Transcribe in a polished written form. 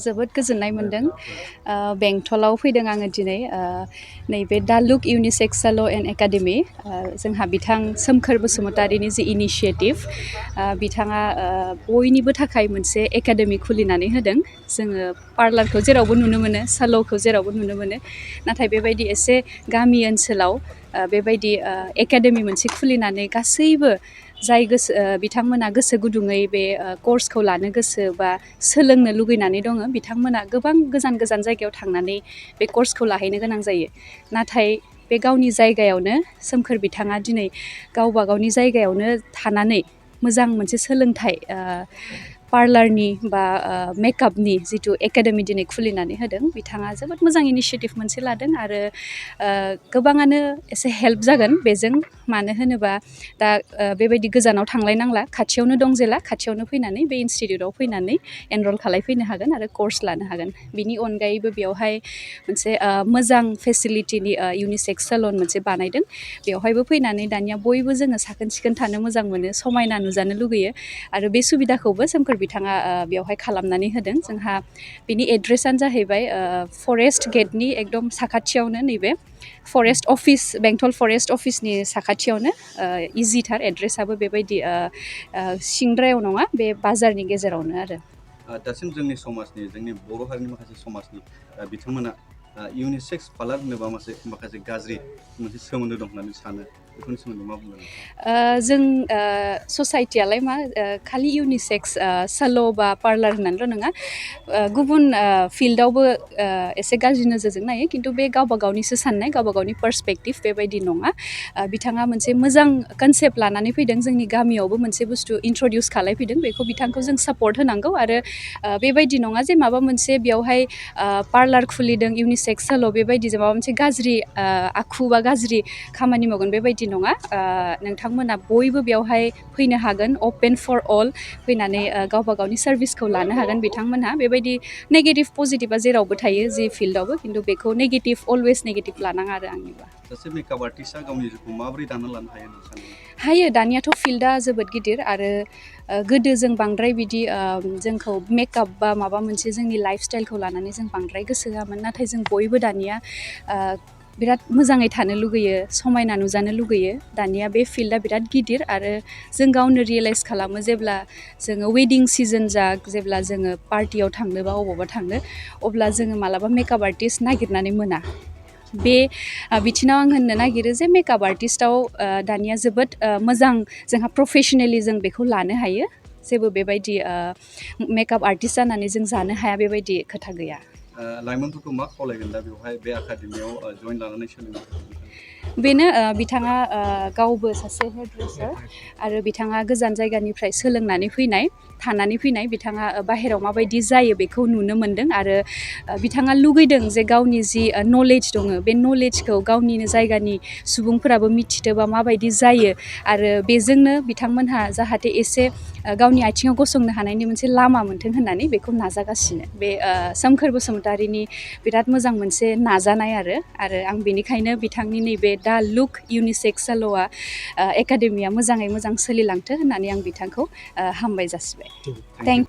जोबोद गोजोननाय मोनदों बेंटलाव फैदों आङो दिनै नैबे दालुक इउनिसेक्स साल' एन्ड एकाडेमि जोंहा बिथां सोमखोर बसुमतारीनि जि इनिशियेटिभ बिथाङा बयनिबो थाखाय मोनसे एकाडेमि खुलिनानै होदों जोङो पार्लारखौ जेरावबो नुनो मोनो साल'खौ जेरावबो नुनो मोनो नाथाय बेबायदि एसे गामि ओनसोलाव बेबायदि एकाडेमि मोनसे खुलिनानै गासैबो जाय गोसो बिथांमोना गोसो गुदुङै बे कर्सखौ लानो गोसो बा सोलोंनो लुगैनानै दङ बिथांमोना गोबां गोजान गोजान जायगायाव थांनानै बे कर्सखौ लाहैनो गोनां जायो नाथाय बे गावनि जायगायावनो सोमखोर बिथाङा दिनै गावबा गावनि जायगायावनो थानानै मोजां मोनसे सोलोंथाइ पार्लारनि बा मेकआपनि जिथु एकाडेमि दिनै खुलिनानै होदों बिथाङा जोबोद मोजां इनिशियेटिभ मोनसे लादों आरो गोबाङानो एसे हेल्प जागोन बेजों मानो होनोबा दा बेबायदि गोजानाव थांलायनांला खाथियावनो दं जेला खाथियावनो फैनानै बे इनस्टिटिउटआव फैनानै एनरल खालामफैनो हागोन आरो कर्स लानो हागोन बिनि अनगायैबो बेवहाय मोनसे मोजां फेसिलिटिनि इउनिसेक्स सेलन मोनसे बानायदों बेवहायबो फैनानै दानिया बयबो जोङो साखोन सिखोन थानो मोजां मोनो समायना नुजानो लुगैयो आरो बे सुबिदाखौबो सोमखोर बिथाङा बेवहाय खालामनानै होदों जोंहा बिनि एड्रेसानो जाहैबाय फरेस्ट गेटनि एकदम साखाथियावनो नैबे फरेस्ट अफिस बेंटल फरेस्ट अफिसनि साखाथियावनो इजिथार एड्रेसाबो बेबायदि सिंद्रायाव नङा बे बाजारनि गेजेरावनो आरो दासिम जोंनि समाजनि जोंनि बर' हारिनि माखासे समाजनि बिथांमोना इउनिसेक्स पार्लार होनोबा माखासे गाज्रि मोनसे सोमोन्दो दं होननानै सानो बेफोरनि सोमोन्दै मा बुंगोन जों ससाइटियालाय मा खालि इउनिसेक्स साल' बा पार्लार होननानैल' नङा गुबुन फिल्डआवबो एसे गाज्रि नोजोरजों नायो खिन्थु बे गावबा गावनिसो साननाय गावबा गावनि पार्सपेक्टिभ बेबायदि नङा बिथाङा मोनसे मोजां कनसेप्ट लानानै फैदों जोंनि गामियावबो मोनसे बुस्थु इन्ट्रडिउस खालामफैदों बेखौ बिथांखौ जों सापर्ट होनांगौ आरो बेबायदि नङा जे माबा मोनसे बेयावहाय पार्लार खुलिदों इउनिसेक्स साल' बेबायदि माबा मोनसे गाज्रि आखु बा गाज्रि खामानि मावगोन बेबायदि नङा नोंथांमोना बयबो बेवहाय फैनो हागोन अपेन फर अल फैनानै गावबा गावनि सार्भिसखौ लानो हागोन बिथांमोनहा बेबायदि नेगेटिभ पजिटिभा जेरावबो थायो जि फिल्डआवबो खिन्थु बेखौ नेगेटिभ अलवेज नेगेटिभ लानाङा आरो आंनिबा सासे मेकआप आर्टिस्टआ गावनि जिउखौ माबोरै दाना लानो हायो दानियाथ' फिल्डआ जोबोद गिदिर आरो गोदो जों बांद्राय बिदि जोंखौ मेकआप बा माबा मोनसे जोंनि लाइफ स्टाइलखौ लानानै जों बांद्राय गोसो होआमोन नाथाय जों बयबो दानिया बिराद मोजाङै थानो लुगैयो समायना नुजानो लुगैयो दानिया बे फिल्डआ बिराद गिदिर आरो जों गावनो रियेलाइज खालामो जेब्ला जोङो वेडिं सिजन जेब्ला जोङो पार्टियाव थांनो बा अबावबा थांनो अब्ला जोङो मालाबा मेकआप आर्टिस्ट नागिरनानै मोना बे बिथिङाव आं होननो नागिरो जे मेकआप आर्टिस्टआव दानिया जोबोद मोजां जोंहा प्रफेसनेलि जों बेखौ लानो हायो जेबो बेबायदि मेकआप आर्टिस्ट जानानै जों जानो हाया बेबायदि खोथा गैया लाइमोनफोरखौ मा खावलायगोन दा बेवहाय बे एकाडेमियाव जइन लानानै सोलोंनो बेनो बिथाङा गावबो सासे हेयारड्रेसार आरो बिथाङा गोजान जायगानिफ्राय सोलोंनानै फैनाय थानानै फैनाय बिथाङा बाहेरायाव माबायदि जायो बेखौ नुनो मोनदों आरो बिथाङा लुगैदों जे गावनि जि नलेज दङ बे नलेजखौ गावनिनो जायगानि सुबुंफोराबो मिथिथोबा माबायदि जायो आरो बेजोंनो बिथांमोनहा जाहाथे एसे गावनि आथिङाव गसंनो हानायनि मोनसे लामा मोन्थों होननानै बेखौ नाजागासिनो बे सोमखोर बसुमतारीनि बिराद मोजां मोनसे नाजानाय आरो आं बेनिखायनो बिथांनि नैबे दा लुक इउनिसेक्स साल'आ एकाडेमिया मोजाङै मोजां सोलिलांथों होननानै आं बिथांखौ हामबाय जासिबाय थेंक